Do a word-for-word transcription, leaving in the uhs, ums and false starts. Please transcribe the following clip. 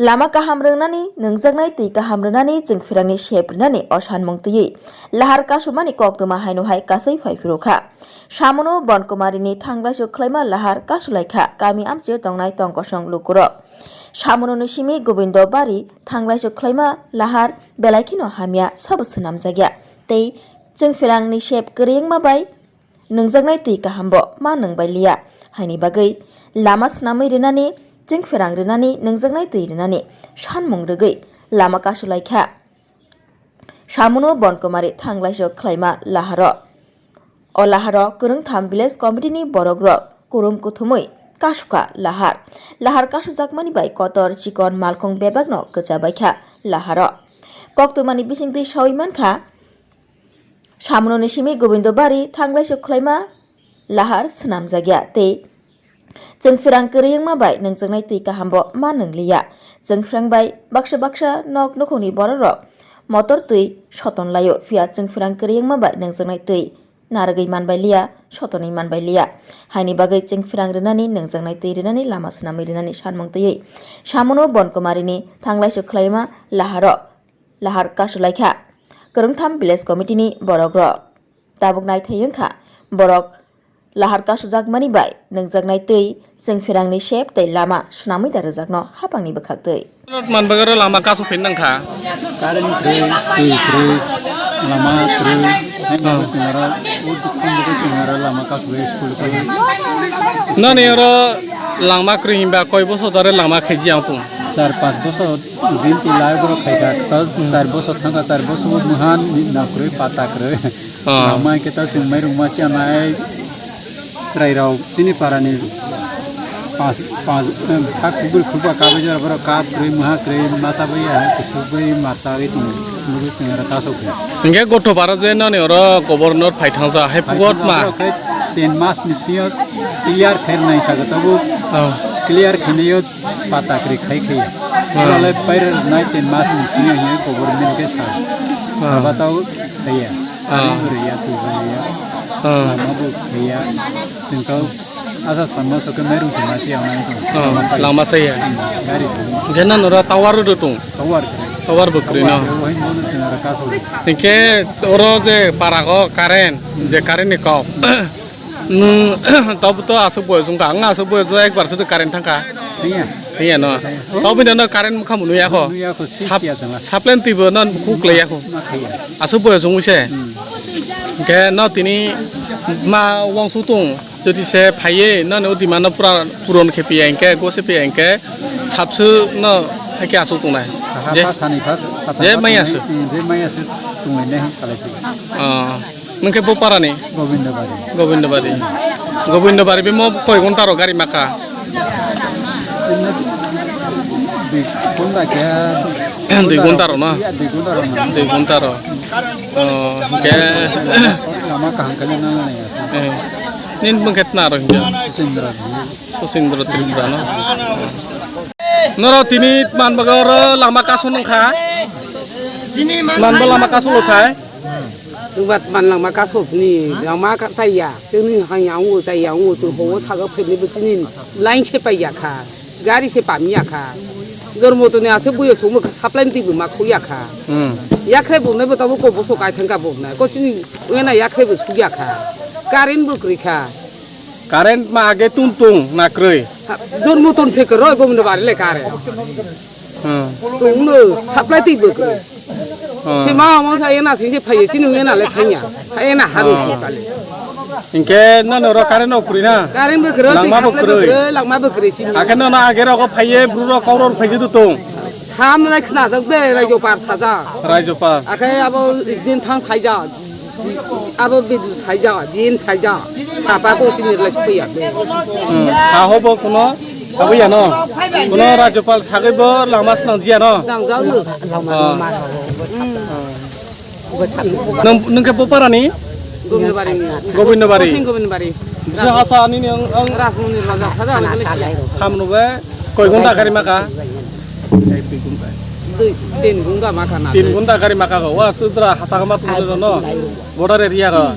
Lama kaham rwngnani, nwngjaknai twi kaham rwnani, chwngphrangni sep rwnani o sanmung twiwi lahar kasumani koktwma haino hai kasui phai phuru kha. Samono Bonkumarini thanglaisuk khlaima lahar kasulai kha kami amchio tongnai tongkosong lukurok. Samononi simi Gobindo Bari thanglaisuk khlaima lahar belai kheno hamya sabo swnamjakya tei chwngphrangni sep kwrwi wngma bai nwngjaknai twi kahambo ma nwngbai liya, haini bagwi lama swnamwi rwnani, chwngphrang rwnani, nwngjaknai twi rwnani sanmung rwgwi lama kasulai kha. Samono Bonkumari thanglaisuk khlaima laharo. O laharo kwrwngtham village committee ni borokrok kurum kuthumwi kasukha lahar. Lahar kasujakmani bai kotor chikon malkhung bebakno kwchabaikha laharo. Koktwmani bisingtwi sawi mankha, Samononi simi Gobindo Bari thanglaisuk khlaima lahar swnamjakya tei chwngphrang kwrwi wngma bai nwngjaknai twi kahambo ma nwngliya. Chwngphrang bai baksa baksa nok nukhungni bororok motor twi soton laio, phiya chwngphrang kwrwi wngma bai nwngjaknai twi narwgwi manbai liya, sotonwi manbai liya. Haini bagwi chwngphrang rwnani, nwngjaknai twi rwnani, lama swnamwi rwnani sanmung twiwi Samono Bonkumarini thanglaisuk khlaima laharo lahar kasulaikha kwrwngtham village committee ni borokrok. Tabuk naithai wngkha borok lahar kasujakmani bai nwngjaknai twi chwngphrangni sep tei lama swnamwi da rwjakno hapangni bwkhaktwi. Manbagaro lama kasu phin nangkha. Current kwrwi, twi kwrwi, lama kwrwi, hai Oh. Chwngara, o dukhan bagwi chwngara lama kasu bai school kwrwi. Nani oro langma kwrwi hinba koi bosor dare lama khaiji ang pung? Char panch bosor din ti lai borok khaikha, ta Hmm. char bosor thangkha, char bosor bo muhan ni na kwrwi, pata kwrwi. Ah. Lama khe ta chwng mairung ma chanai chwrai rok chini para ni pas, pas, em, sak kubui khuba kabui jora borok kap kwrwi, muha kwrwi, masa bai ya, kusuk bai, masa bai tong, nugui chwng aro ta sok. Hingke gotho bara je nani oro governor phai thangsa, hai Phai pugot thangsa ma. Borok khe ten mas ni bisingo clear khe nai sago tabuk. Ah. Clear khe nai yo pata kwrwi khai khe ya. Ah. Oro le pair nai ten mas ni bisingo hino government khe sa. Ah. Aba tau Thaiya. Ah. Ari guriya, tuburiya. Ah. Lama bo thaiya. Tengkau asa sanma soke mairung se masi ang nang tong. Ah, lama saya. Hmm, gari tong. Gena nora tower do tong. Tower. Tower bo kwrwi no. Tower, wahai mono chwng aro kaso. Hingke oro je para go current, je current ni kok. Nwng tobo to aswk boyos wngkha, ang aswk boyos o ekbar se to current thangkha. Thangya. Thangya no. Thangya. Tobo bini no current mokha mwnwi yakho. Mwnwi yakho, sis Sap-, ya thangla. Supply twi bo no huk lai yakho. Ma thangya. Aswk boyos wngwi se. Hmm. Hingke no tini ma wangsuk tung, jodi se phaiye no, no demand no pura puron khe piya hingke, go se piya hingke, sapswk no hai khe aswk tongnai. Aha, je, pha sani pha, pha je sani maya pha aswk. Hmm, je maya aswk tongwi nai salai phi. Ah. Nwng khe bo para ni? Gobindo Bari. Gobindo Bari. Gobindo Bari bemo koi ghonta rok gari maka? Dui ghonta khe. Dui ghonta rok no? Dui ghonta rok no. Dui ghonta rok. Oh, khe. Lama kaham khe nang nang ya. Eh. Nini bwkha tna rok hinkhe? Susindra. Susindra Tripura no? Norok tini manbago oro lama kaso nungkha? Manba lama kaso lokhai? Chwngba man langma kasopni langma ka chaya, chwngni hanya wngo chaya wngo, chwng hogo sago phainai bo chini line se paiya kha, gari se pamya kha. Jormotoni aswk buyo songmo kha, supply ni twi bo ma khukya kha. Hmm. Yakhrai bo nai bo tabuk kok bosok kaithang kha bo nai, ko chini wngya na yakhrai bo sukya kha, current bo kwrwi kha. Current ma age tung tung na kwrwi? Ha, Jormotoni se kwrwi, Gobindo Bari le current. Hmm. Tungno supply twi bo kwrwi. Hmm. Se ma omo sa ena sing se phaiye, chini ena le thangya. Ha ena haru Hmm. se kali. Hinkhe nono oro current no kwrwi na? Current bo kwrwi, Langma bo supply bo kwrwi. Kwrwi, langma bo kwrwi chini. Hakhe nono age rogo phaiye, bru rok kok rok phaiye do tong? Sam lai khna jak de, Raijo Par saja. Raijo Par. Akhe abo isdin thang saija. Abo bidu saija, din saija, sapa ko sini relai suya. Hmm, ha hobo kuno, abo ya no. Kuno Rajyapal sagwi bo lama snang jia no. Snang jao no. Ah. Nung, nung khe bo para ni? Gobindobari ni. Gobindobari. Kosin Gobindobari. Bisa hasa ani ni ang, ang. Rasmoni raja sada ani kali siya. Samno be koi ghonta gari maka? Dui, tin ghonta maka na. Tin ghonta gari maka ko. Wa sudra hasa kama tu no. Border area ko.